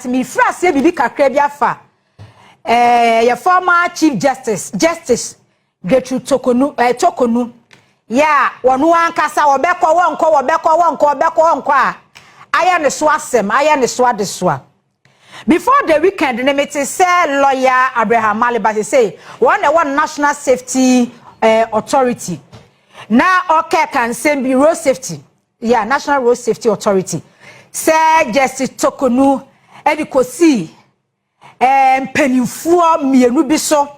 But mefiri aseɛ biribi kakra bi afa yɛ former Chief Justice, Justice Gertrude Torkornoo, Torkornoo yɛ a wɔn ankasa wɔbɛkɔ, wɔnkɔ, wɔbɛkɔ, wɔnkɔ, wɔbɛkɔ, wɔnkɔ a ayɛ ne so asɛm, ayɛ ne so adesoa. Before the weekend ne mete sɛ Lawyer Abraham Maliba sɛ wɔn na ɛwɔ National Safety Authority na ɔkɛ ka nsɛm bi, road safety, yeah, National Road Safety Authority, sɛ Justice Torkornoo ɛde kɔsii mpanimfoɔ mmienu bi so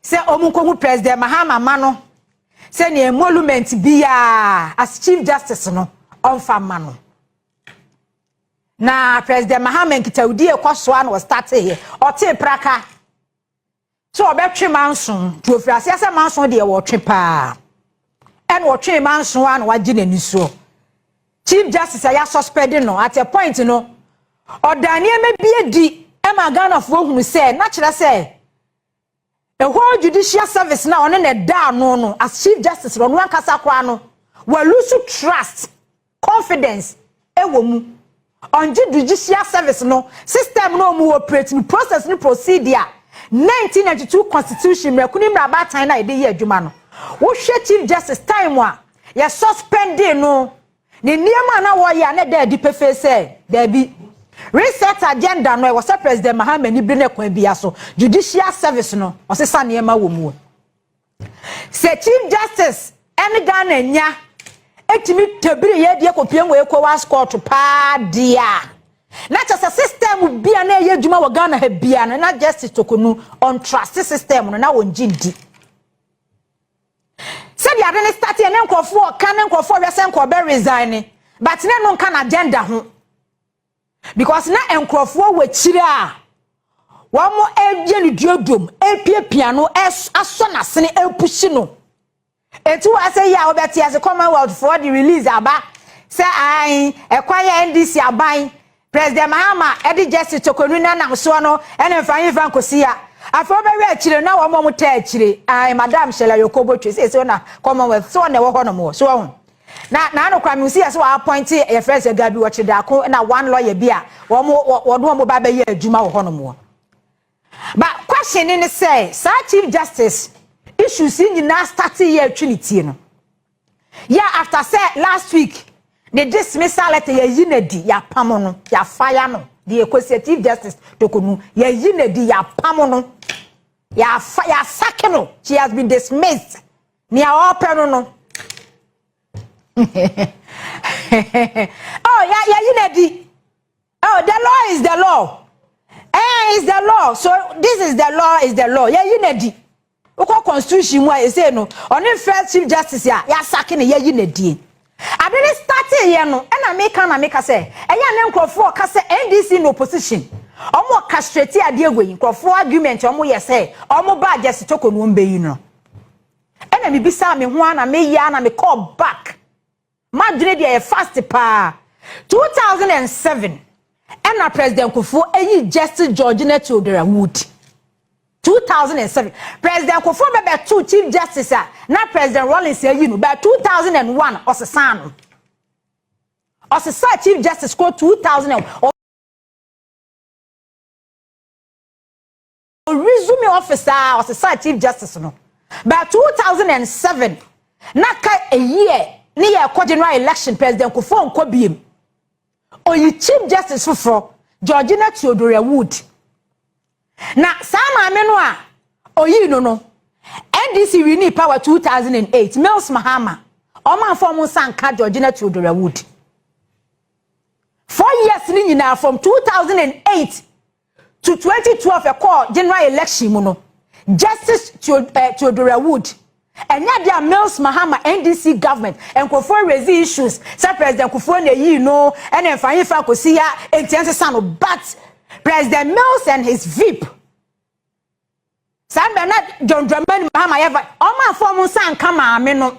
sɛ wɔn nkɔhu President Mahama ma no sɛnea emolument biara as Chief Justice no ɔmfa ma no. Na President Mahama nkitawudi ekɔ so a na ɔstart yɛ ɔte praka so ɔbɛtwe manso nti ofiri aseɛ sɛ manso deɛ wɔtwe paa, ɛna ɔtwe manso a na wagye n'ani soɔ. Chief Justice a yɛ suspend no, at a point no ɔda nneɛma bi adi ɛma Ghanafoɔ hunu sɛ na kyerɛ sɛ ɛhɔ judicial service na ɔne na ɛda ano no as Chief Justice ɔno ankasa koraa no wɔlose trust, confidence ɛwɔ mu. Ɔngye judicial service no system no ɔmu operate no, process no, procedure, 1992 Constitution mmerɛkuni mmerɛ abaatan na yɛde yɛ adwuma no. Wohwɛ Chief Justice time a yɛ suspend no ne nneɛma a na wɔyɛ a na ɛda adi pefee sɛ daabi, reset agenda no ɛwɔ sɛ President Mahama ni bi ne kwan bia so judicial service no ɔsesa nneɛma wɔ mu. Sɛ Chief Justice ɛne Ghana nya etumi tebiri yɛ deɛ kɔpie wɔ ECOWAS court paa deɛ a, na kyerɛ sɛ system bia na ɛyɛ adwuma wɔ Ghana ha bia no na Justice Torkornoo ɔntrust system no na wɔngye ndi. Sɛdeɛ ade ne start yɛ ne nkurɔfoɔ ɔka ne nkurɔfoɔ hwɛ sɛ nkɔ resign ne, but ne no nka n'agenda ho because na nkurɔfoɔ wɔ akyire a wɔn ɛyɛ no duodum, epiapia no, asɔ n'asene, epush no. Etu wɔ ase yi a wɔbɛte ase Commonwealth foɔ de release aba sɛ ayi ɛkwan yɛ NDC aban President Mahama ɛde Justice Torkornoo nanam soɔ no ɛne nfa nkosi ya. Afei wɔbɛwɛ akyire na wɔn a wɔn tɛ akyire ayi Madam Shirley Ayorkor Botchwey sɛ esi na Commonwealth so wɔn na ɛwɔ hɔ nom wɔ so wɔn na n'ano kora mi si yɛ sɛ wɔn appoint yɛfrɛ sɛ Gabby Otchere Darko na one lawyer bi a wɔn wɔn wɔn ba bɛyɛ adwuma wɔ hɔ nom wɔ. But question ne sɛ saa Chief Justice issues yi nyinaa start yɛ atwi ne tie no yɛ after sɛ last week ne dismissal letter yɛyi na di, yɛapam no, yɛafaya no deɛ ekosi. Chief Justice Torkornoo yɛyi na di, yɛapam no, yɛafa yɛasack no, she has been dismissed. Nea ɔrepɛ no, oh, yɛyi na di. Oh, the law is the law, is the law. So this is the law, is the law. Yɛyi na di. Wokɔ constitution mu a yɛsɛ no ɔne first Chief Justice a yɛasack no, yɛyi na die. Ade ne start yɛ no ɛna meka na meka sɛ ɛyɛ ne nkurɔfoɔ ɔka sɛ NDC in opposition ɔmo orchestrate adeɛ wɔ yi, nkurɔfoɔ argument ɔmo yɛ sɛ ɔmo ba Justice Torkornoo ɔmo bɛyi no. Ɛna mebisa me ho a na meyɛ a na mekɔɔ back madwene deɛ yɛ fast paa. 2007 ɛna President Kufuor ɛyi Justice Georgina Theodora Wood. 2007 President Kufuor bɛbɛto Chief Justice a na President Rawlings ayi no, by 2001 ɔsesa no, ɔsesa Chief Justice kɔ 2000 resume office a ɔsesa Chief Justice no. By 2007 na ka a year ne yɛ kɔ general election, President Kufuor nkɔ biem, oyi Chief Justice foforɔ, Georgina Theodora Wood. Na saa maame no a oyi no, NDC win power 2008, Mills Mahama ɔmo afɔ ɔmo nsa nka Georgina Theodora Wood. 4 years ni nyinaa from 2008 to 2012 ɛkɔɔ general election mu no, Justice Theodora Wood ɛnyɛ deɛ a Mills Mahama NDC government nkurɔfoɔ raise issues sɛ President Kufuor na eyi no ɛna nfa nkosi ya ntia nsesa no. But President Mills and his VP saa mbɛ na John Dramani Mahama yɛ va ɔmo afɔ ɔmo nsa nka maame no.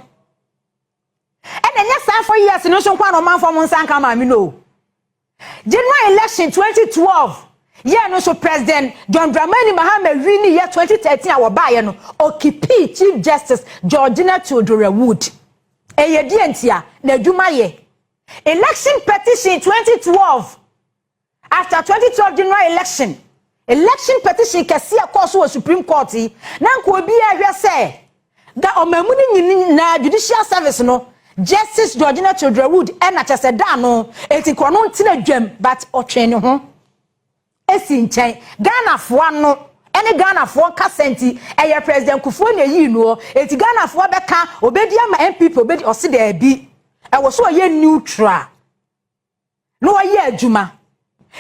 Ɛna ɛnyɛ saa 4 years no nso nkwa na ɔmo afɔ ɔmo nsa nka maame no o. General election 2012 yɛ no nso, President John Dramani Mahama win yɛ 2013 a wɔbaayɛ no, ɔkeep Chief Justice Georgina Theodora Wood. Ɛyɛ deɛ ntia na adwuma yɛ election petition 2012. After 2012 general election, election petition kɛse a kɔɔ so wɔ Supreme Court yi, na nka obi ahwɛ sɛ da ɔmamu no nyinaa judicial service no, Justice Georgina Theodora Wood ɛna kyɛ sɛ da no eti kɔ no ntena dwam, but ɔtwɛn ne ho esi nkyɛn. Ghanafoɔ no ɛne Ghanafoɔ kasa nti ɛyɛ President Kufuor na eyi no eti Ghanafoɔ bɛka obedi ama NPP, obedi ɔsi dɛɛbi, ɛwɔ so ɔyɛ neutral na ɔyɛ adwuma.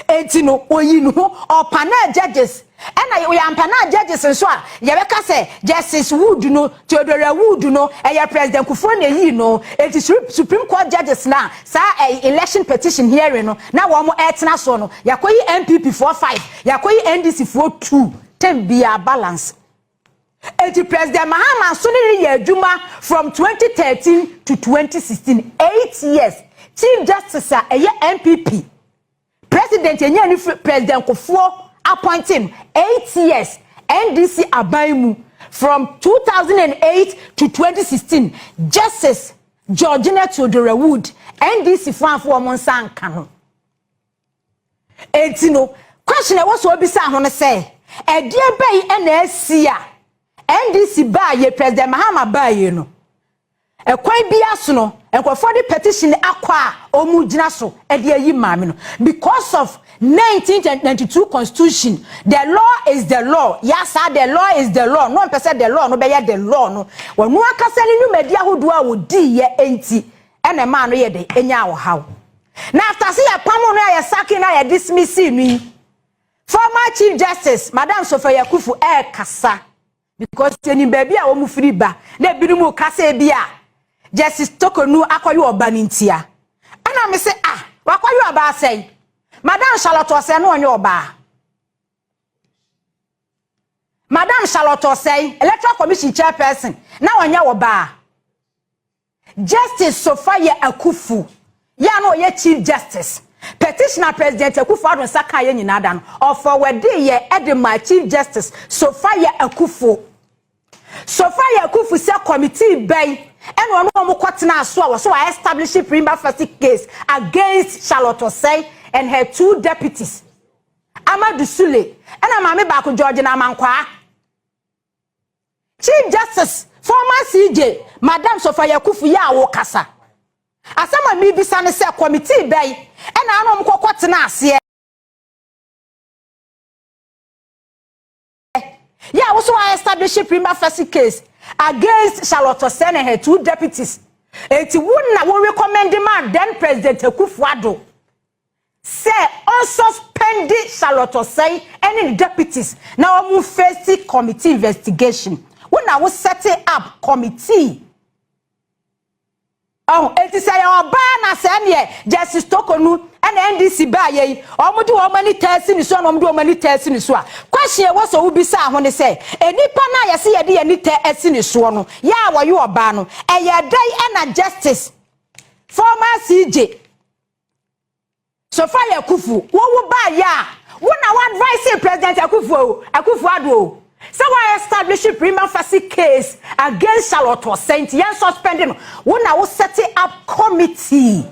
Eti no oyi no ho ɔpanel judges, ɛna yɛ ampanel judges nso a yɛbɛka sɛ Justice Wood no, Theodora Wood no, ɛyɛ President Kufuor na eyi no. Eti Supreme Court judges na saa ɛyɛ election petition hearing no na wɔn ɛtena so no, yɛakɔyi NPP foɔ five, yɛakɔyi NDC foɔ two, 10 bia balance. Eti President Mahama nso ne yɛ adwuma from 2013 to 2016, 8 years. Chief Justice a ɛyɛ NPP president enye ni President Kufuor appointing, 8 years NDC aban mu, from 2008 to 2016, Justice Georgina Theodora Wood, NDC fo afo wɔn nsa nka no. Eti no question ɛwɔ so obisa ho no sɛ, ɛdeɛ bɛyi ɛna esi a NDC baayɛ, President Mahama baayɛ no, ɛkwan bi aso no nkurɔfoɔ de petition akɔ a wɔn gyina so ɛde ayi maame no because of 1992 Constitution, the law is the law? Yasa the law is the law no, mpɛ sɛ the law no bɛyɛ the law no, wɔn akasa ne nnwumadi ahodoɔ a wɔdi yɛ nti ɛna mmaa no yɛ de enya ɔhaw. Na after sɛ yɛ pam no a yɛ sacking na yɛ dismiss no yi, former Chief Justice Madam Sophia Akuffo ɛɛkasa because yɛnim baabi a wɔn firi ba na ebinom kasa bi a Justice Torkornoo akɔyɛ ɔba ne ntia. Ɛna me sɛ, ah, wakɔyɛ ɔba asɛn? Madam Charlotte Osei no ɔnyɛ ɔbaa? Madam Charlotte Osei, Electoral Commission chairperson, na ɔnyɛ ɔbaa? Justice Sophia Akuffo yɛ a na ɔyɛ Chief Justice, petitioner President Akufo Addo nsa kan yɛ nyinaa da no, ɔforward yɛ ɛde ma Chief Justice Sophia Akuffo. Sophia Akuffo sɛ committee bɛn ɛna ɔno wɔn kɔtena so a wɔso wɔ establish prima facie case against Charlotte Osei and her two deputies, Amadu Sule ɛna maame baako, George Amankwaa? Chief Justice, former CJ, Madam Sophia Akuffo yɛ a wɔkasa, asɛm a mibisa ne sɛ, committee bɛn ɛna ano wɔn kɔkɔ tena aseɛ yɛ a wɔso wɔ establish prima facie case against Charlotte Osei and her two deputies? Eti wo na wo recommend ma then President Akufo Addo sɛ ɔnsuspend Charlotte Osei ɛne ne deputies na wɔn face committee investigation. Wo na wo set up committee ɔho. Eti sɛ yɛ ɔbaa na sɛ neɛ Justice Torkornoo ɛna NDC baa yɛ yi, wɔn de wɔn ani tɛɛsi ne so na wɔn de wɔn ani tɛɛsi ne so a, question ɛwɔ sɛ wobisa ho ne sɛ, enipa na yɛsi yɛde yɛn ani tɛ ɛsi ne soɔ no yɛ a wɔyɛ ɔbaa no, ɛyɛ dɛn ɛna Justice, former CJ Sophia Akuffo, wɔwɔ baa yɛ a wo na wo advice President Akufo Akufo Addo o sɛ wɔn establish prima facie case against Charlotte Osei nti yɛn suspend no? Wo na wo set up committee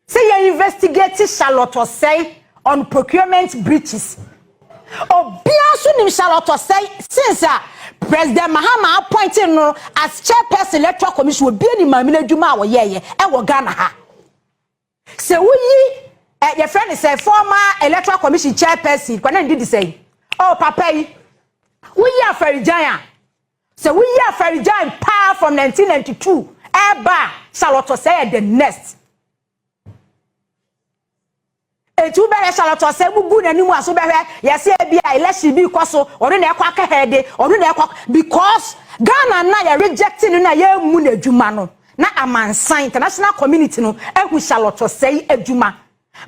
sɛ yɛn investigate Charlotte Osei on procurement breaches. Obiara nso nim Charlotte Osei since a President Mahama appointed no as chairperson Electoral Commission. Obiara ni maame n'adwuma a wɔyɛɛyɛ ɛwɔ Ghana ha sɛ woyi ɛ yɛfrɛ no sɛ former Electoral Commission chairperson kwan ne didi sɛ ɔ papa yi, woyi Afari-Gyan a, sɛ woyi Afari-Gyan paa from 1992 ɛɛba, Charlotte Osei yɛ the next. Etu bɛhwɛ Charlotte Osei mu gu n'anim a so bɛhwɛ yɛsɛ ebi a election bi kɔ so, ɔno na ɛkɔ akɛhɛ de, ɔno na ɛkɔ because Ghana na yɛ reject no na yɛmu n'adwuma no na amansan international community no ehu Charlotte Osei adwuma.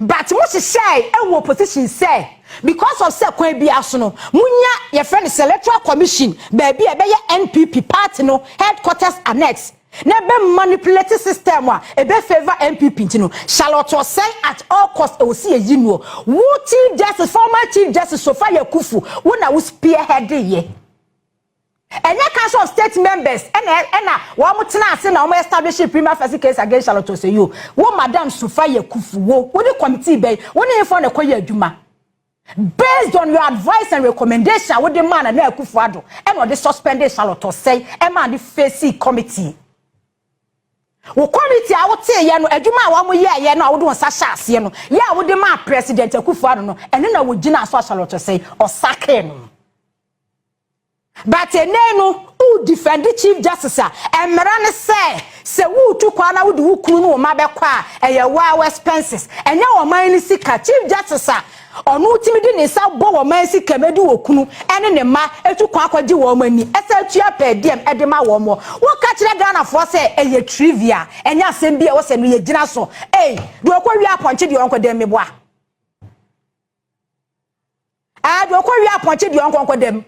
But mo hyehyɛ ɛwɔ opposition sɛ because of sɛ kwan bi aso no munya yɛfrɛ no Electoral Commission baabi a ɛbɛyɛ NPP party no headquarters annex na ɛbɛ manipulate system a ɛbɛ favour NPP nti no, Charlotte Osei at all cost ɛwɔ si eyi no. Wo Chief Justice, former Chief Justice Sophia Akuffo, wo na wo spearhead yɛ. Ɛnyɛ Council of State members ɛna wɔn tena ase na wɔn establish prima facie case against Charlotte Osei o. Wo, Madam Sophia Kufu, wo ne committee bɛyi wo ne ifɔ na ɛkɔ yɛ adwuma? Based on your advice and recommendation a wode maa Nana Akufo Addo, ɛna ɔde suspended Charlotte Osei, ɛma de face committee. Wo committee a wotee no, adwuma a wɔn yɛɛyɛ no a wode wɔn nsa hyɛ aseɛ no yɛ a wode maa President Akufo Addo no, ɛno na wogyina so a Charlotte Osei ɔsake no. But ene no wo defend Chief Justice a mmara ne sɛ wotu kwan na wode wo kunu ne wo ma bɛkɔ a, ɛyɛ wow expenses, ɛnyɛ ɔman no sika. Chief Justice a ɔno tumi de ne nsa bɔ wɔn man sika mɛdi wɔ kunu ɛne ne mma etu kwan akɔgye wɔn ani, ɛsɛ atua per diem ɛde ma wɔn mo. Wɔka kyerɛ Ghanafoɔ sɛ ɛyɛ trivia, ɛnyɛ asɛm bi a wɔsɛ no yɛ gyina so. Ɛy deɛ ɔkɔ wie apɔnkye deɛ ɔnkɔ dɛm meboa ɛɛ deɛ ɔkɔ wie apɔnkye deɛ ɔnkɔ dɛm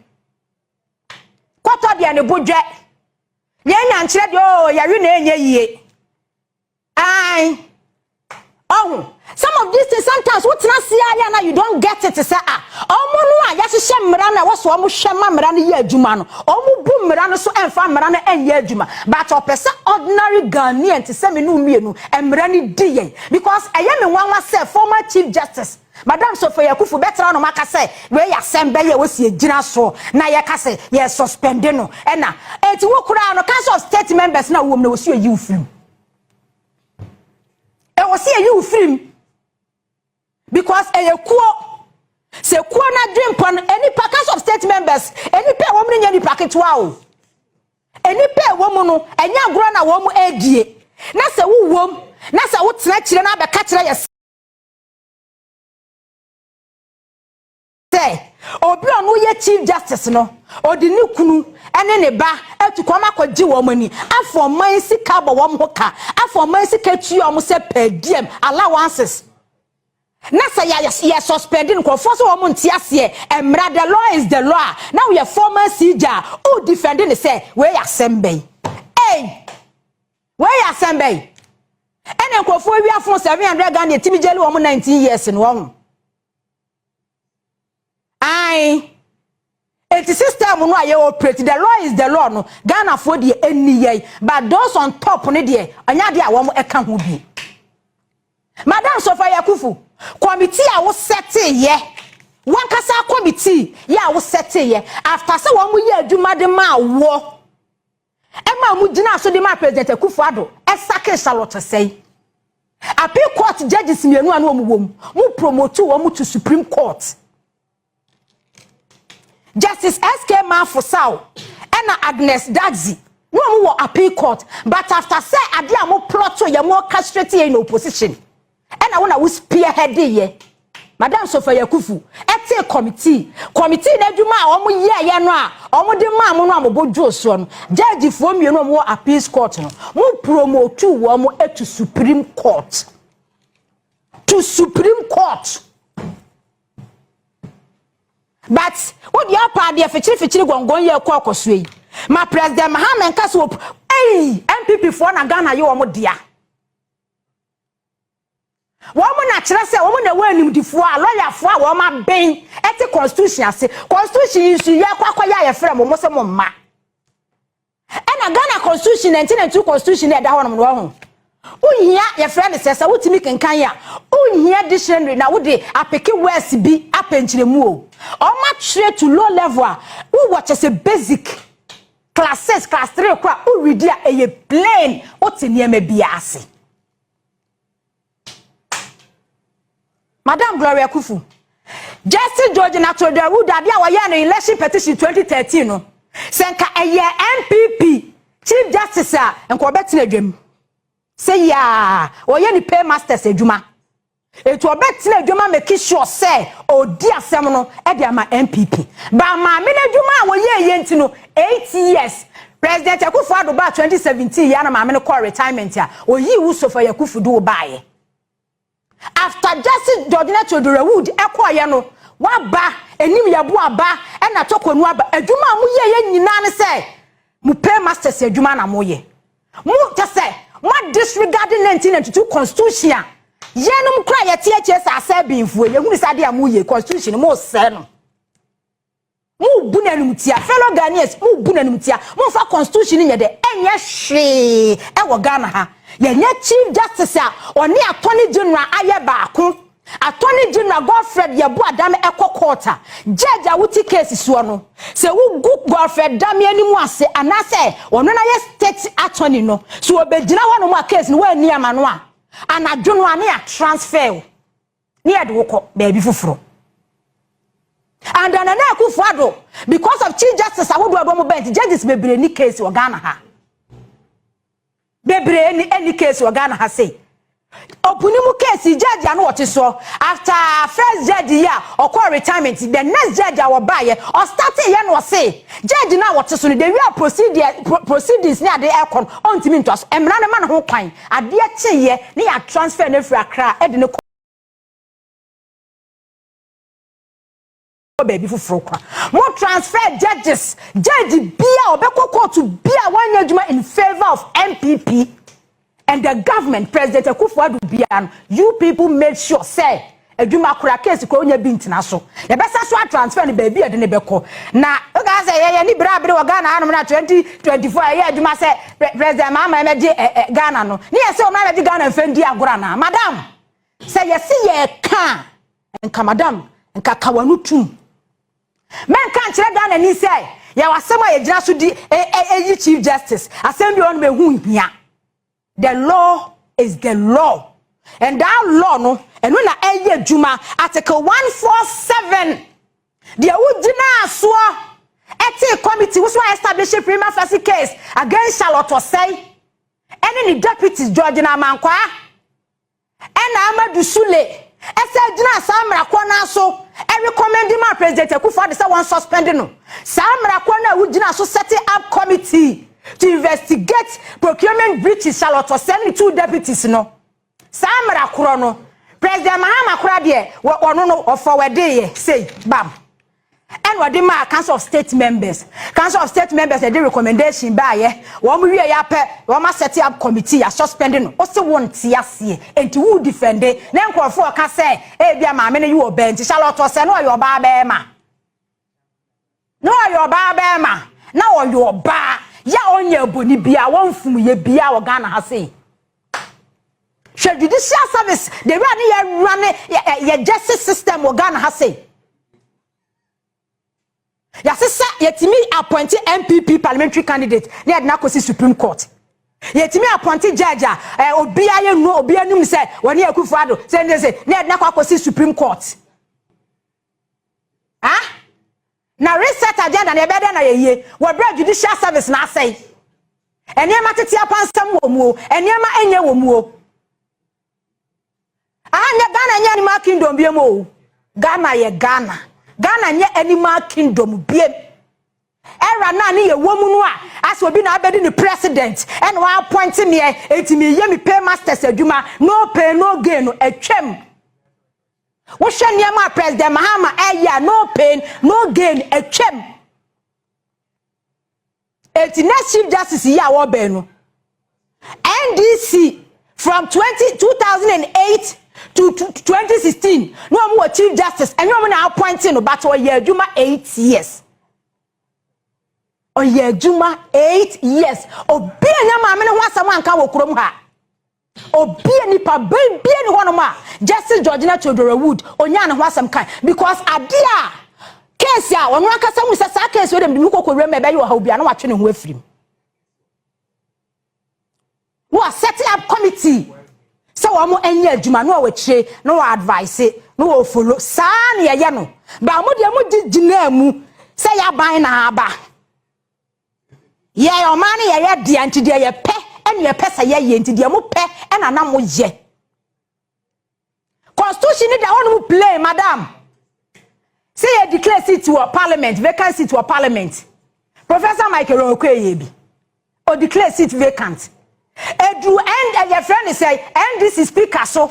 kɔtɔ deɛ ne bo dwɛ yɛn nyankyerɛ deɛ oo yɛwe na ɛnyɛ yie. Ae, ɔho some of these things, sometimes wotena se ayɛ na you don't get it sɛ ah, ɔmo no a yɛahyehyɛ mmara no a wɔsɔ ɔmo hwɛ ma mmara no yɛ adwuma no, ɔmo bu mmara no so, ɛmfa mmara no ɛnyɛ adwuma. But ɔpɛ sɛ ordinary Ghanaian te sɛ me no mmienu, mmara no di yɛn, because ɛyɛ me nwanwa sɛ former Chief Justice Madam Sophia Akuffo bɛtena no maka sɛ wei yɛ asɛm bɛyɛ wɔsi egyina so na yɛka sɛ yɛ suspend no. Ɛna eti wo koraa no, Council of State members na wɔm na wɔsi oyi wo firim, ɛwɔ si eyi wo firim, because ɛyɛ kuo sɛ kuo na dwe mpɔ no. Enipa Council of State members, enipa a wɔn no nyɛ nipa ketewa o. Enipa a wɔn mu no ɛnyɛ agorɔ na wɔn edie, na sɛ wowom na sɛ wotena kyerɛ na abɛka kyerɛ yɛ sɛ obi a ɔno yɛ Chief Justice no, ɔde ne kunu ne ne ba atu kɔn akɔgye wɔn ani, afɔ ɔman sika bɔ wɔn ho ka, afɔ ɔman sika tua wɔn sɛ per diem allowances, na sɛ yɛ suspend nkurɔfoɔ sɛ wɔn nte aseɛ mmara, the law is the law a, na wɔyɛ former CJ a o defend ne sɛ wei yɛ asɛm bɛyi, ɛy wei yɛ asɛm bɛyi. Ɛna nkurɔfoɔ wi afon 700 Ghana etimi jail wɔn 19 years no wɔn ho. Ae, eti system no a yɛ operate, the law is the law no, Ghanafoɔ deɛ ɛni yɛn, but those on top no deɛ, ɔnyɛ adeɛ a wɔn ɛka ho bi. Madam Sophia Akuffo, committee a wosɛte yɛ wankasa, committee yɛ a wosɛte yɛ after sɛ wɔn yɛ adwuma de maa wɔ, ɛma mo gyina so de maa President Akufo Addo ɛsake Charlotte Osei, Appeal Court judges mmienu a na wɔn wɔ mu, mo promote wɔn to Supreme Court. Justice SK Marful-Sau ɛna Agnes Dadzie na wɔn wɔ Appeal Court, but after sɛ adeɛ a mo plot yɛ, mo orchestrate yɛ in opposition, ɛna wɔn na wo spearhead yɛ, Madam Sophia Akuffo ɛte committee n'adwuma a wɔn yɛ yɛ no a wɔn de maa mo no a mo bɔ dwo soɔ no, judgefoɔ mmienu a wɔn wɔ Appeals Court no, mo promote wɔn to Supreme Court, to Supreme Court. But wodi apa adeɛ fikyiri fikyiri gɔngɔn yɛ kɔ akɔso yi ma President Mahama nka so ɛyi NPP foɔ na Ghana yɛ wɔn dea. Wɔn na kyerɛ sɛ wɔn na ɛwɔ animdifoɔ a lɔyafoɔ a wɔn abɛn ɛte constitution ase. Constitution yi nso yɛ akɔ akɔyɛ a yɛfrɛ mo sɛ mo mma. Ɛna Ghana Constitution, 1992 Constitution na ɛda hɔ nom no, wɔn ho wohia yɛfrɛ no sɛ wotumi kenkan a, wonhia dictionary na wode apick words bi apɛ nkyerɛmu o. Ɔma twerɛ to low level a wowɔ kyɛ sɛ basic class 6, class 3 kora, woredi a ɛyɛ plain, wote nneɛma bi ase. Madam Gloria Akuffo, Justice Georgina Theodorou adeɛ a wɔyɛ no election petition 2013 no, sɛ nka ɛyɛ NPP Chief Justice a, nka ɔbɛtena adwam sɛ yaa ɔyɛ ne paymasters adwuma etu ɔbɛtena adwuma, make sure sɛ ɔdi asɛm no ɛde ama NPP ba. Maame no adwuma a wɔyɛ yɛ nti no, 8 years President Akufo Addo baa 2017 yɛ na maame no kɔɔ retirement a oyi wo Sophia Akuffo de wo baayɛ. After Justice Georgina Theodora Wood ɛkɔɔyɛ no, waba anim yɛbo aba ɛna Torkornoo aba. Adwuma a moyɛ yɛ nyinaa ne sɛ mo paymasters adwuma na moyɛ. Mo kyɛ sɛ mo disregard 1992 Constitution a yɛnom kora yɛte akyire sɛ asɛ binfoɔ yɛhunu sɛ adeɛ a moyɛ constitution mo sɛ no. Mo bu n'animtia, fellow Ghanaians, mo bu n'animtia. Mo nfa constitution nyɛ dɛ ɛnyɛ hwee ɛwɔ Ghana ha. Yɛnyɛ Chief Justice a ɔne Attorney General ayɛ baako. Attorney General Godfred Yeboah Dame ɛkɔ court a, judge a wote case soɔ no, sɛ wogu Godfred Dame anim ase anaasɛ ɔno na yɛ state attorney no so, wɔbɛgyina hɔ nom a, case no wɔanni ama no a, anadwo no a ne yɛ transfer wo ne yɛde wo kɔ baabi foforɔ. And Nana Akufo Addo, because of Chief Justice ahodoɔ a wɔn bɛn, judges bebree ni case wɔ Ghana ha, bebree ni any case wɔ Ghana ha. Sei opuni mu case, judge ano wɔte soɔ, after first judge yi a ɔkɔ retirement, the next judge a wɔbaayɛ, ɔstart yɛ no, ɔse judge no a wɔte so no, the way a proceedings ne ade ɛkɔ no, ɔntumi ntoa so. Mmara no ma ne ho kwan. Adeɛ kyeeɛ ne yɛ transfer no afiri Akra ɛde ne kɔ baabi foforɔ kora. Mo transfer judges. Judge bia ɔbɛkɔ court bia wɔnyɛ adwuma in favour of NPP and the government, President Akufo-Addo bia no, you people made sure say adwuma kora, case kora, onye bi ntena so, yɛbɛsa so atransfer no baabi a yɛde ne bɛkɔ. Na oga sɛ yɛyɛ ni bere abere wɔ Ghana hanom na 2024 ɛyɛ adwuma sɛ President Mahama ɛmɛgye ɛ ɛ Ghana no ne yɛ sɛ ɔmo abɛgye Ghana mfɛn di agorɔ. Na madam, sɛ yɛsi yɛ ka nka, madam, nka kawanu tum mɛnka nkyerɛ Ghana ni sɛ yɛwɔ asɛm a yɛgyina so di ɛyi Chief Justice asɛm bi wɔ no bɛhu hia. The law is the law, and that law no, ɛno na ɛyɛ adwuma. Article 147 deɛ wogyina soɔ ɛte committee woso establish prima facie case against Charlotte Osei ɛne ne deputies George Amankwa ɛna Amadu Sule, ɛsɛ gyina saa mmarakoɔ no so ɛrecommend ma President Akufo Addo sɛ wɔn suspend no. Saa mmarakoɔ no a wogyina so setting up committee to investigate procurement breaches, Charlotte Osei ne two deputies no, saa mmarakorɔ no, President Mahama kora deɛ, ɔno no ɔfɔwɛde yɛ sei bam ɛna ɔde maa Council of State members. Council of State members ɛde recommendation baayɛ, wɔn wie yɛ apɛ wɔn aset up committee yɛ suspend no. Ɔsi wɔn ti aseɛ nti wo defend ne nkurɔfoɔ ɔka sɛ ebi a maame no yi wɔ bɛn nti Charlotte Osei no, ɔyɛ ɔbaa bɛrima na ɔyɛ ɔbaa bɛrima na ɔyɛ ɔbaa yɛ ɔnyɛ aboni bia, wɔn yɛ bia wɔ Ghana ha sei. Hwɛ judicial service, the way a ne yɛ run yɛ justice system wɔ Ghana ha sei. Yɛasesa, yɛtumi appoint NPP parliamentary candidate ne yɛde no akɔsi Supreme Court. Yɛtumi appoint judge a obiara yɛ nu, obiara nim sɛ wɔne Akufo Addo sɛ ne sɛ ne yɛde no akɔ akɔsi Supreme Court. Ah, na reset agenda na yɛbɛyɛ dɛ na yɛyie wɔ berɛ judicial service na asɛe, nneɛma tete apansam wɔ mu o, nneɛma nyɛ wɔ mu o. Aha nyɛ Ghana, nyɛ animal kingdom biem o. Ghana yɛ Ghana, Ghana nyɛ animal kingdom biem. Ɛra naa ne yɛ wɔ mu no a, asɛ obi na abɛdi ne president ɛna wɔn appoint meɛ, eti mi yɛ mi paymasters adwuma, no pain no gain no atwam. Wohwɛ nneɛma a President Mahama ɛyɛ a, no pain no gain atwam. Eti next Chief Justice yi a wɔbɛn no, NDC from 2008 to 2016 na wɔn wɔ Chief Justice, ɛnyɛ wɔn na appoint no, but ɔyɛ adwuma 8 years, ɔyɛ adwuma 8 years. Obi a nya maame ne ho asɛm anka wɔ kurom ha, obi a nipa bɛn bie ne hɔnom a Justice Georgina Theodora Wood onya ne ho asɛm kan, because adeɛ a case a ɔno ankasa hu sɛ saa case wei dem de mi kɔ kɔ wura mu, ɛbɛyɛ ɔhaw bi a, na watwe ne ho afiri mu na wa set up committee sɛ wɔn nyɛ adwuma na wɔwɔ akyire na wɔ advice na wɔ follow. Saa na yɛyɛ no baa mo deɛ, mo gye gyina mu sɛ yɛaban na aba yɛ ɔman no yɛyɛ deɛ, nti deɛ yɛpɛ ɛna yɛpɛ sɛ yɛyɛ, nti deɛ mo pɛ ɛna na mo yɛ. Constitution ni da hɔ nom plain. Madam, sɛ yɛ declare seat wɔ parliament, vacant seat wɔ parliament, Professor Michael Okoye bi o declare seat vacant edu ɛn yɛfrɛ ne sɛ NDC speaker so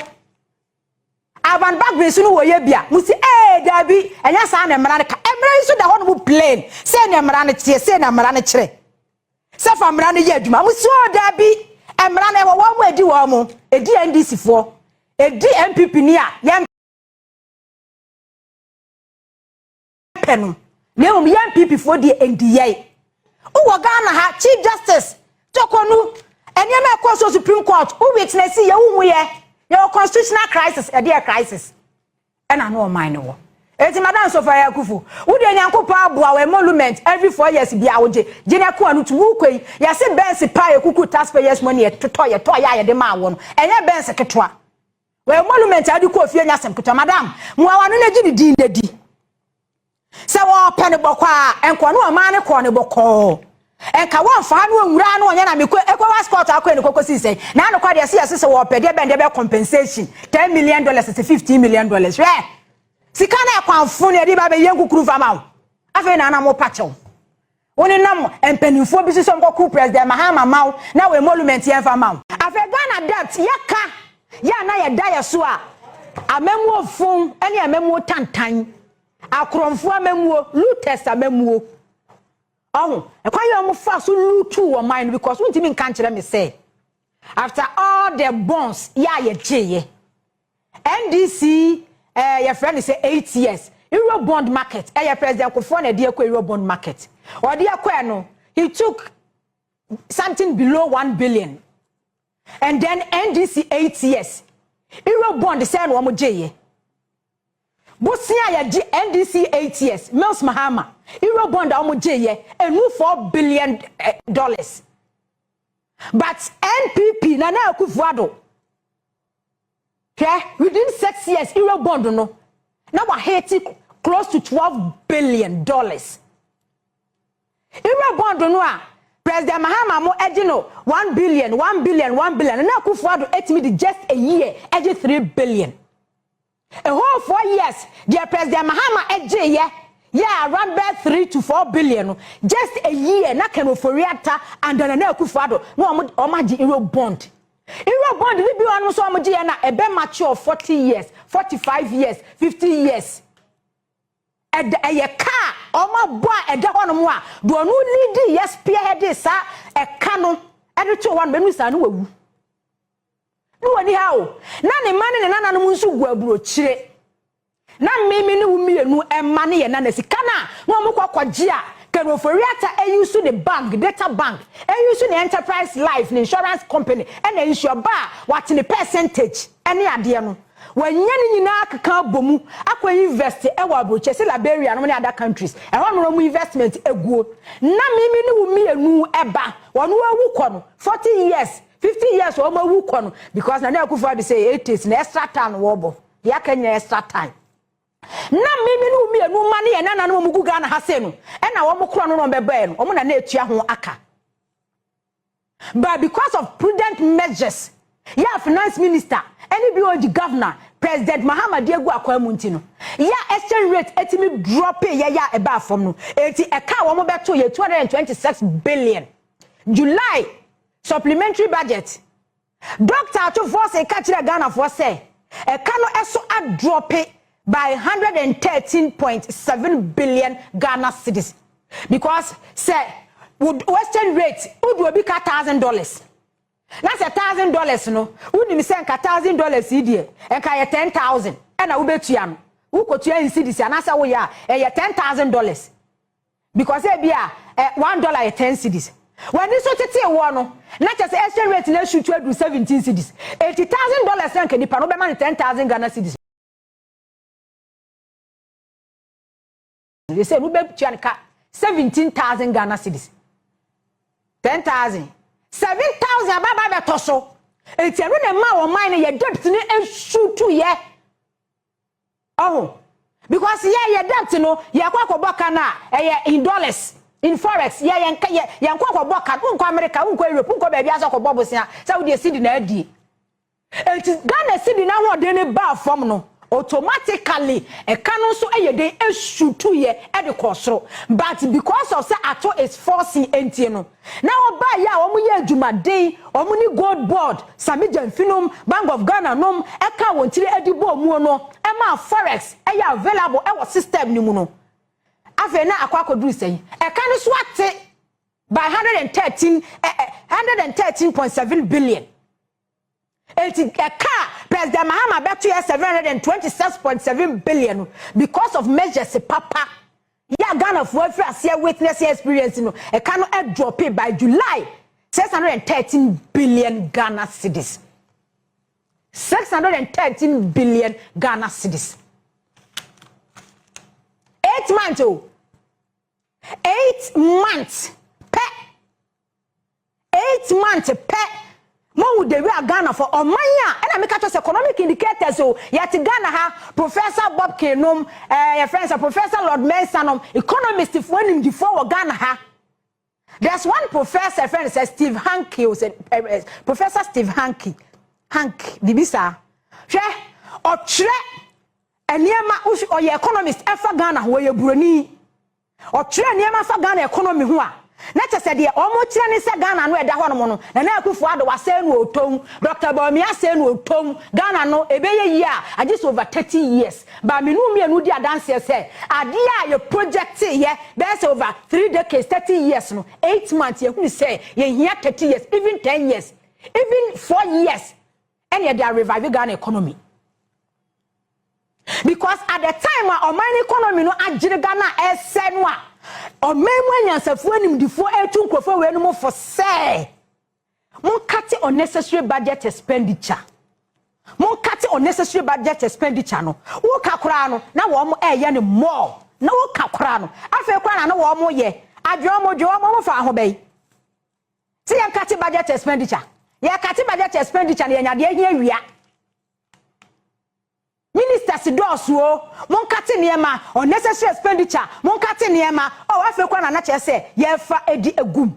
Alban Bagbin so no wɔ yɛ bia mo si daabi, ɛnyɛ saa na mmara no ka. Mmara yi nso da hɔ nom plain sɛ na mmara no teɛ, sɛ na mmara no kyerɛ sɛ fa mmara no yɛ adwuma. Mo si o daabi, mmara no ɛwɔ wɔn mo edi, wɔn mo edi NDC foɔ edi NPP ni a yɛn pɛ no. Na mmom yɛn NPP foɔ deɛ, ɛndi yɛn. Wowɔ Ghana ha, Chief Justice Torkornoo, nneɛma ɛkɔ so Supreme Court, wo witness yɛ, wohu yɛ, yɛwɔ constitutional crisis. Ɛdeɛ crisis ɛna no ɔman no wɔ. Eti Madam Sophia Akuffo, wode Nyankopɔn aboa wɔ emolument every 4 years bi a wogye gyina ko ano tu wukɔ yi. Yɛse Benz pa yɛ taxpayers money yɛtotɔ, yɛtɔ yɛ a yɛde maa wɔ no, ɛnyɛ Benz ketewa. Wɔ emolument a wode kɔ fie nya asɛm ketewa. Madam, mmoawa no n'agyi ne din n'adi sɛ wɔpɛ ne bɔkɔ a, nkɔ no ɔman ne kɔɔ ne bɔkɔɔ. Nka wɔmfa no nwura no ɔnyɛ na mekɔ ECOWAS court akɔ ne kɔkɔ sii sɛn na anokɔ deɛ sɛ yɛse sɛ wɔpɛ deɛ bɛn deɛ bɛ compensation, $10 million, sɛ $15 million. Hwɛ sika no, ɛkwanfo no yɛde ba bɛyɛ nkukuru fama wo. Afei na anam wopa kyɛw wo ne nam mpanimfoɔ bi soso nkɔku President Mahama ma wo na wɔ emolument yɛmfa ma wo. Afei Ghana debt yɛka yɛ a na yɛda yɛ so a, amamuo fun ne amamuo tantan, akorɔmfoɔ amamuo, looters amamuo. Ɔho ɛkwan yɛ ɔmo fa so loot wɔ man no, because wontumi nka nkyerɛ me sɛ after all the bonds yɛ a yɛgyeeɛ, NDC yɛfrɛ no sɛ 8 years euro bond market, ɛyɛ President Kufuor na ɛde ɛkɔ euro bond market. Ɔde ɛkɔɛ no, he took something below 1 billion, and then NDC 8 years euro bond sɛ na wɔn gyeeɛ bosia yɛgye NDC 8 years Mills Mahama euro bond a wɔn gyeeɛ enu $4 billion, but NPP Nana Akufo-Addo, hwɛ, within 6 years euro bond no na wahit close to $12 billion. Euro bond no a President Mahama mo ɛgye no 1 billion, 1 billion, 1 billion, na Akufo-Addo etimi di just a year ɛgye 3 billion. A whole 4 years deɛ President Mahama ɛgye yɛ yɛ around bɛɛ 3 to 4 billion no, just a year na Ken Ofori-Atta and Nana Akufo-Addo na wɔn agye euro bond. Euro bond ni bi wɔn nso wɔn gye yɛ na ɛbɛ mature 40 years, 45 years, 50 years. Ɛda ɛyɛ kaa wɔn abɔ a ɛda hɔnom a deɛ ɔno lead yɛ spearhead saa ɛka no ɛde to hɔ no bɛnu saa no wawu ne wɔ ni ha o, na ne mma ne ne nananom nso gu aburokyire, na mmemme ne wo mmienu ɛma ne yɛ nana sika na na wɔn kɔ kɔgye a Ken Ofori-Atta eyi so ne bank, Data Bank, eyi so ne Enterprise Life, ne insurance company, ɛna nsuo ba a wate ne percentage ɛne adeɛ no wɔnyɛ ne nyinaa keka abɔ mu akɔ invest ɛwɔ aburokyire sɛ Liberia no ne other countries. Ɛhɔ nom wɔn investment eguo na mimi ne wo mmienu ɛba wɔn awu kɔ no, 40 years, 50 years wɔn awu kɔ no, because Nana Akufo-Addo sɛ 80s na extra time wɔbɔ deɛ aka nyina extra time, na mimi ne wo mmienu ma ne yɛ nananom mu gu Ghana ha se no ɛna wɔn korɔ no na wɔn bɛbɛɛ no, wɔn na na etua ho aka. But because of prudent measures yɛ finance minister ɛne BOG governor President Mahama de egu akwan mu nti no, yɛ exchange rate etimi drop yɛ yɛ a ɛbaa fam no, eti ɛka a wɔn bɛto yɛ 226 billion. July supplementary budget, Dr. Ato Forson ka kyerɛ Ghanafoɔ sɛ ɛka no ɛso adrop by 113.7 billion Ghana cedis, because sɛ exchange rate wodu obi ka $1,000 na sɛ $1,000 no, wonim sɛ nka $1,000 yi deɛ nka yɛ 10,000 ɛna wobɛtua no, wokɔtua in cedis anaasɛ woyɛ a ɛyɛ $10,000, because ebi a $1 yɛ 10 cedis. Wɔn nso tete wɔ no na kyerɛ sɛ exchange rate na esu to adu 17 cedis. $80,000 na nka nipa no bɛma no 10,000 Ghana cedis, they say no bɛtua no ka 17,000 Ghana cedis. 10,000, 7,000 ababa bɛtɔ so. Eti ɛno na ɛma wɔn man no yɛ debt no esutu yɛ ɔho, because yɛ debt no yɛ kɔ akɔbɔ ka no a ɛyɛ in dollars, in forex. Yɛ yɛn yɛ yɛn kɔ akɔbɔ ka, nkɔ America, nkɔ Europe, nkɔ baabi asɛ akɔbɔ bosia sɛ wode cedi na adie. Eti Ghana cedi n'ahoɔden ne baa fam no, automatically ɛka no nso yɛ den esutu yɛ ɛde kɔ soro. But because of sɛ Ato is forcing ntie no na ɔbaa yɛ a wɔn yɛ adwumaden, wɔn ne Gold Board, Sammy Gyamfi nom, Bank of Ghana nom ɛka wɔn tiri ɛde bɔ ɔmuo no ɛma forex ɛyɛ available ɛwɔ system ne mu no, afei na akɔ akɔduru sɛn, ɛka no so ate by 113.7 billion. Eti ɛka President Mahama bɛto yɛ 726.7 billion no, because of measures papa Yɛ a Ghanafoɔ afiri aseɛ witness experience no, ɛka no ɛdrop by July, 613 billion Ghana cedis, 613 billion Ghana cedis. 8 months o, 8 months pɛ, 8 months pɛ. Mo de wi a Ghanafoɔ ɔman a ɛna meka kyerɛ sɛ economic indicators o, yɛte Ghana ha, Professor Bobkin nom, yɛfrɛ sɛ Professor Lord Mensa nom, economist foɔ, nimdifoɔ wɔ Ghana ha. There's one professor, friend sɛ Steve Hanke o, sɛ Professor Steve Hanke, Hank bibi saa. Hwɛ, ɔtwerɛ nneɛma, ɔyɛ economist ɛfa Ghana ho, ɔyɛ buroni. Ɔtwerɛ nneɛma fa Ghana economy ho a, na kyɛ sɛ deɛ ɔmo kyerɛ ne sɛ Ghana no ɛda hɔnom no, Nana Akufo Addo wasɛe no otom, Dr Bawumia asɛe no otom. Ghana no ebɛyɛ yie a, agye sɛ over 30 years. Baaminu mmienu di adanseɛ sɛ adeɛ a yɛ project yɛ bɛyɛ sɛ over 3 decades, 30 years no, 8 months yɛhunu sɛ yɛhia 30 years, even 10 years, even 4 years ɛna yɛde revive Ghana economy, because at the time a ɔman economy no agyere, Ghana ɛsɛ no a, ɔman mu anyansafoɔ, animdifoɔ etu nkurɔfoɔ wei no mu fo sɛ moncut unnecessary budget expenditure, moncut unnecessary budget expenditure no. Woka koraa no na wɔn ɛɛyɛ no more, na woka koraa no afei koraa na wɔn yɛ adwene, wɔn dwe wɔn fa ho bɛyi sɛ yɛn cut budget expenditure. Yɛ cut budget expenditure no, yɛn nyadeɛ hia wia ministers dɔɔso o. Moncut nneɛma, unnecessary expenditure, moncut nneɛma o. Afei kora na anakyerɛ sɛ yɛfa edi egum.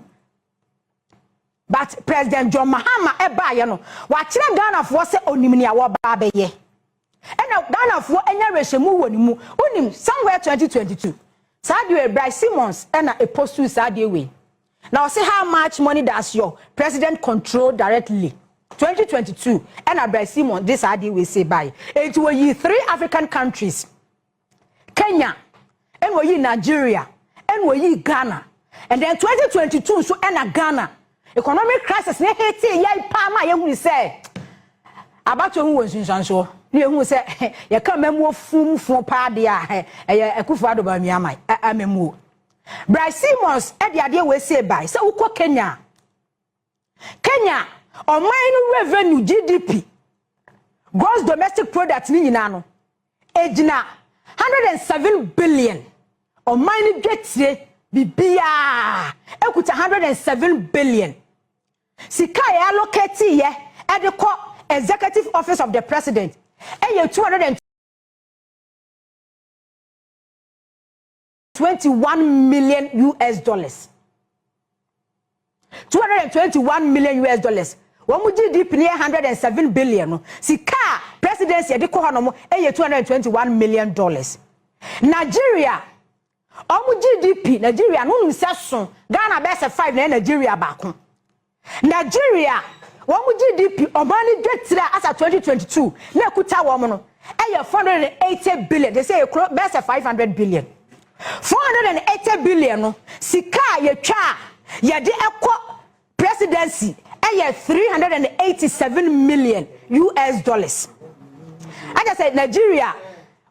But President John Mahama ɛbaayɛ no, wakyerɛ Ghanafoɔ sɛ onim nea wɔba abɛyɛ, ɛna Ghanafoɔ anya awerɛhyɛmu wɔ ne mu. Wonim, somewhere 2022, saa deɛ Bright Simons ɛna epost saa deɛ wei na ɔsɛ, "How much money does your president control directly?" 2022 ɛna Bright Simons de saa adeɛ wei se baeɛ. Eti wɔyi three African countries, Kenya, ɛna wɔyi Nigeria, ɛna wɔyi Ghana. And then 2022 nso ɛna Ghana economic crisis ne hit yɛ paa ma yɛhunu sɛ abatoɔ ho wɔ nsunsuansoɔ, ne yɛhunu sɛ yɛka mmamuo fumfo paa deɛ a, ɛyɛ Akufo Addo Bawumia ama amamuo. Bright Simons ɛde adeɛ wei se bae sɛ wokɔ Kenya, Kenya ɔman no revenue, GDP, gross domestic product ne nyinaa no egyina 107 billion. Ɔman no dwetire bibiaa ekuta 107 billion. Sika a yɛ allocate yɛ ɛde kɔ Executive Office of the President ɛyɛ 221 million US dollars, 221 million US dollars. Wɔn mu GDP ne yɛ 107 billion no, sika a presidency yɛde kɔ hɔ nom ɛyɛ $221 million. Nigeria, wɔn GDP, Nigeria no nim sɛ so Ghana bɛyɛ sɛ five na ɛyɛ Nigeria baako. Nigeria wɔn GDP, ɔman no dwetire a asa 2022 na ekuta wɔn no ɛyɛ 480 billion. De sɛ ekuro bɛyɛ sɛ 500 billion. 480 billion no, sika a yɛtwa a yɛde ɛkɔ presidency ɛyɛ 387 million US dollars. Agya sɛ Nigeria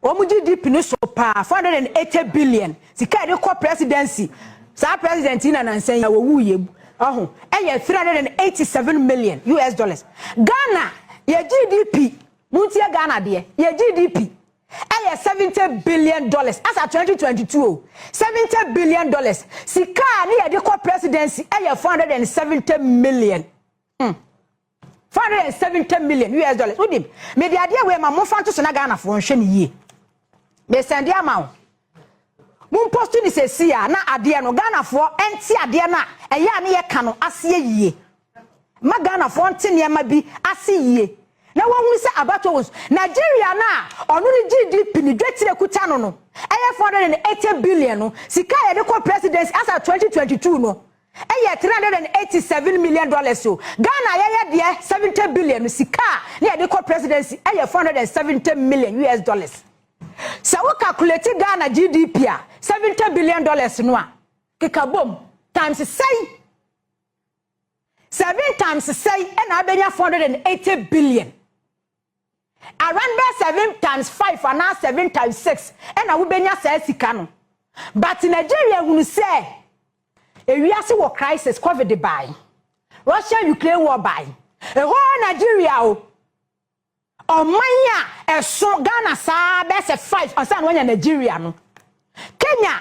wɔn GDP no so paa, 480 billion, sika yɛde kɔ presidency, saa president yi na nansan yi a wɔwu yɛ ɔho, ɛyɛ 387 million US dollars. Ghana yɛ GDP, muntie, Ghana deɛ yɛ GDP ɛyɛ $70 billion asa 2022 o. $70 billion, sika a ne yɛde kɔ presidency ɛyɛ 470 million, 470 million US dollars. Wonim mede adeɛ wei ma momfa nto so na Ghanafoɔ nhwɛ ne yie. Mesend ama wo, mompost ne sɛsi a na adeɛ no Ghanafoɔ ɛnte adeɛ no a ɛyɛ a ne yɛka no aseɛ yie, ma Ghanafoɔ nte nneɛma bi ase yie na wɔn sɛ abato wɔ so. Nigeria na ɔno ne GDP ne dwetire kuta no ɛyɛ 480 billion no, sika a yɛde kɔ presidency asa 2022 no ɛyɛ $387 million o. Ghana yɛyɛ deɛ 70 billion no, sika a ne yɛde kɔ presidency ɛyɛ 470 million US dollars. Sɛ wo calculate Ghana GDP a $70 billion no a, keka bom times sɛn, seven times sɛn ɛna abɛnya 480 billion? Around bɛ seven times five anaa seven times six ɛna wobɛnya saa sika no. But Nigeria hunu sɛ ewiase wɔ crisis, COVID bae, Russia Ukraine war bae, ɛhɔ Nigeria o, ɔman a ɛso Ghana saa bɛsɛ five ɔsan na wɔnya Nigeria no. Kenya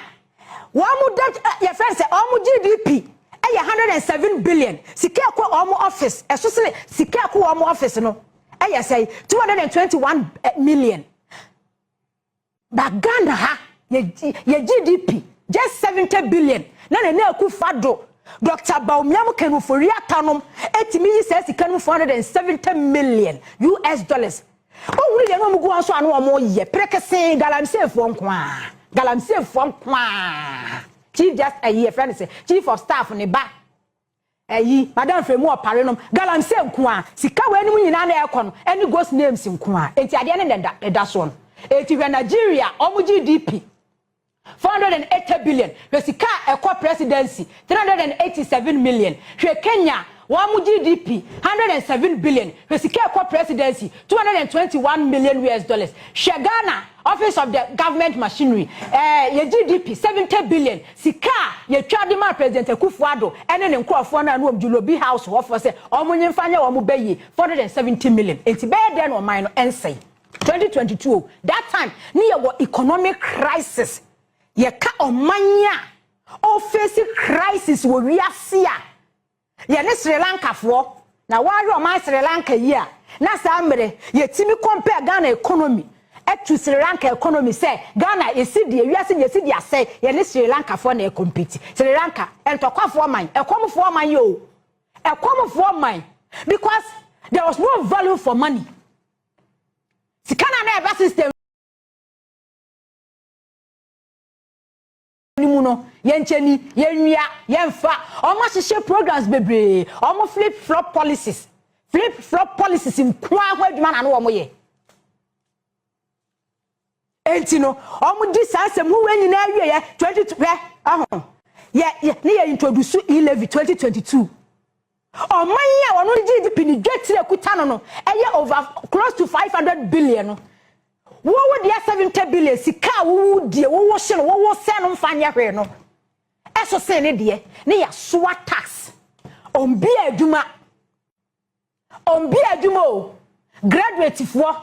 wɔn mo da yɛfrɛ sɛ wɔn mo GDP ɛyɛ 107 billion. Sika ɛkɔ wɔn office ɛso sene sika ɛkɔ wɔn office no ɛyɛ sɛ 221 million, but Ghana ha yɛ GDP just 70 billion na Nana Akufo-Addo, Dr Bawumia mu, Ken Ofori-Atta nom etimi yi saa sika no US$470 million. Ohun deɛ na wɔn gu wɔn so ano wɔn yɛ pɛrɛkɛsɛn galamseyfoɔ nko a, galamseyfoɔ nko a. Chief just ɛyi yɛfrɛ no sɛ chief of staff ne ba ɛyi Madam Frema Opare nom, galamsey nko a. Sika wɔ anim nyinaa na ɛkɔ no ɛne ghost names nko a. Eti adeɛ ne na ɛda soɔ no, eti hwɛ Nigeria, wɔn GDP 480 billion, hwɛ sika a ɛkɔ presidency, 387 million. Hwɛ Kenya, wɔn mo GDP 107 billion, hwɛ sika ɛkɔ presidency, US$221 million. Hwɛ Ghana, Office of the Government Machinery, yɛ GDP 70 billion, sika a yɛtwa de ma President Akufo-Addo ɛne ne nkurɔfoɔ no a no wɔn Jubilee House hɔfoɔ sɛ wɔn nyimfa nyɛ wɔn bɛyie, 470 million. Eti bɛyɛ dɛn na ɔman no ɛnsɛn? 2022, that time ne yɛ wɔ economic crisis. Yɛka ɔman a ɔface crisis wɔ wiase a, yɛne Sri Lankafoɔ na wɔahwɛ ɔman Sri Lanka yi a, na saa mmerɛ yɛtumi compare Ghana economy ɛto Sri Lanka economy sɛ Ghana yɛsi deɛ wiase yɛsi deɛ asɛe. Yɛne Sri Lankafoɔ na ɛcompete. Sri Lanka ntɔkwafoɔ man, ɛkɔmfoɔ man yi o, ɛkɔmfoɔ man, because there was no value for money. Sika na na ɛba system ni mu no, yɛnkyɛni, yɛnwia, yɛnfa. Ɔmo ahyehyɛ programs bebree, ɔmo flip flop policies, flip flop policies nkoa ho adwuma na no wɔn yɛ. Enti no ɔmo di saa nsɛm huwe nyinaa wie yɛ 20 hwɛ ɔho yɛ yɛ ne yɛ introduce e-levy 2022. Ɔman yi a wɔn GDP ne dwetire kuta no ɛyɛ over close to 500 billion no, wowo deɛ 70 billion. Sika a wowo deɛ wowo hye no, wowo sɛ no mfa nyɛ hwee no, ɛso sen ne deɛ ne yɛasoa tax. Ɔmbi adwuma, ɔmbi adwuma o. Graduate foɔ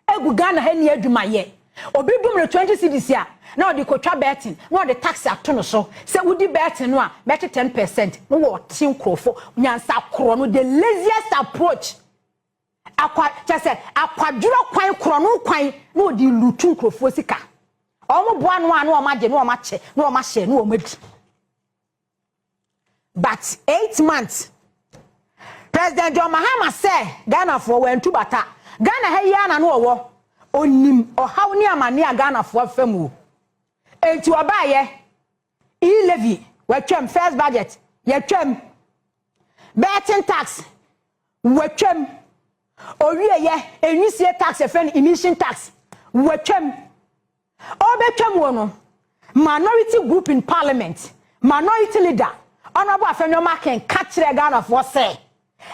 egu Ghana ha ni adwuma yɛ. Obi dum no 20 cedis a, na ɔde kotwa betting na ɔde tax ato no so sɛ wodi betting no a, bɛte 10% na wɔte. Nkurɔfo nyansa korɔ no, the laziest approach akwa kyɛ sɛ akwadworɔ kwan korɔ no kwan na ɔde loot nkurɔfoɔ sika. Wɔn boa no a, na wɔn agye, na wɔn akyɛ, na wɔn ahyɛ, na wɔn adi. But 8 months President John Mahama sɛ Ghanafoɔ wɔntu bata Ghana ha yi ana no ɔwɔ onim ɔhaw ne amane a Ghanafoɔ fam o. Eti ɔbaayɛ, e-levy wɔatwam, first budget yɛtwam, betting tax wɔatwam, owieyɛ enwisie tax, yɛfrɛ no emission tax, wɔatwam. Ɔbɛtwam wɔ no, minority group in parliament, minority leader Honourable Afenyo Markin ka kyerɛ Ghanafoɔ sɛ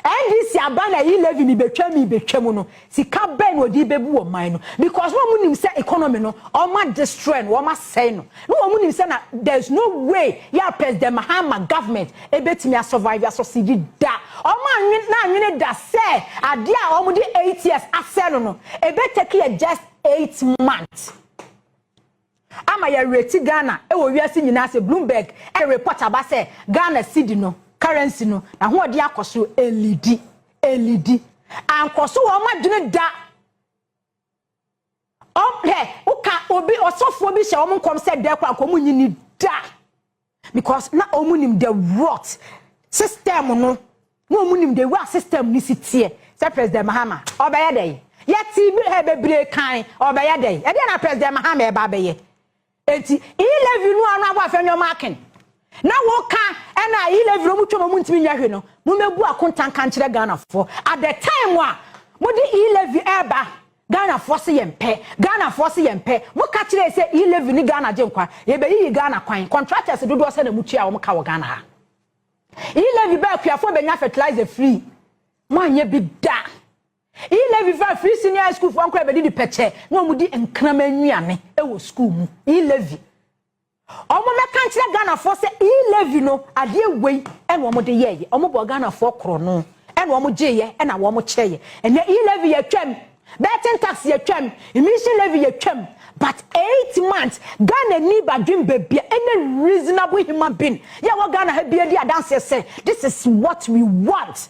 NDC aba na e-levy mi betwa mi betwa mu no, sika bɛn na ɔde bɛbu wɔ man no? Because wɔn mu nim sɛ economy no ɔma destroy no, wɔn asɛe no, na wɔn mu nim sɛ na there is no way yɛ President Mahama government ebetumi asurvive, asucceed da. Ɔmo anwene na anwene da sɛ adeɛ a wɔn de 8 years asɛe no ebetake yɛ just 8 months ama yɛ rate Ghana ɛwɔ wiase nyinaa sɛ Bloomberg ɛyɛ report aba sɛ Ghana cedi no, currency no, n'ahoɔden akɔ so, elidi elidi ankɔ so. Wɔn adwene da ɔhɛ woka obi ɔsɔfoɔ bi hyɛ wɔn nkɔm sɛ dɛ kɔ akɔ wɔn nyini da, because na wɔn nim the rot system no, na wɔn nim the way system ni si teɛ sɛ President Mahama ɔbɛyɛ dɛ yɛte bi hɛ bebree kan ɔbɛyɛ dɛ ɛdeɛ na President Mahama ɛba abɛyɛ. Eti e-levy no ano abɔ Afenyo Markin na woka ɛna e-levy no mu twɛ mu ntumi nyɛ hwee no, mo mɛbu akontanka nkyerɛ Ghanafoɔ. At the time a mode e-levy ɛɛba, Ghanafoɔ se yɛn pɛ, Ghanafoɔ se yɛn pɛ. Mo ka kyerɛ sɛ e-levy ne Ghana gye nkwa, yɛbɛyiyi Ghana kwan. Contractors dodoɔ sɛ na mu tua wɔn ka wɔ Ghana ha. E-levy bɛɛ, akuafoɔ bɛnya fertilizer free, mo anyɛ bi da. E-levy fa free senior high school foɔ nkora bɛdidi pɛkyɛ na wɔn di nkrama nnuane wɔ school mu. E-levy Ɔmo mɛka nkyerɛ Ghanafoɔ sɛ E-Levy no, adeɛ wei ɛna ɔmo de yɛɛyɛ. Ɔmo bɔ Ghanafoɔ korɔ no ɛna ɔmo gyeeyɛ ɛna ɔmo kyɛɛyɛ. Ɛnɛ E-Levy yɛ twɛm, betting tax yɛ twɛm, emission levy yɛ twɛm, but 8 months, Ghana ni badwin beebi a any reasonable human being yɛ wɔ Ghana ha bi adi adanseɛ sɛ this is what we want.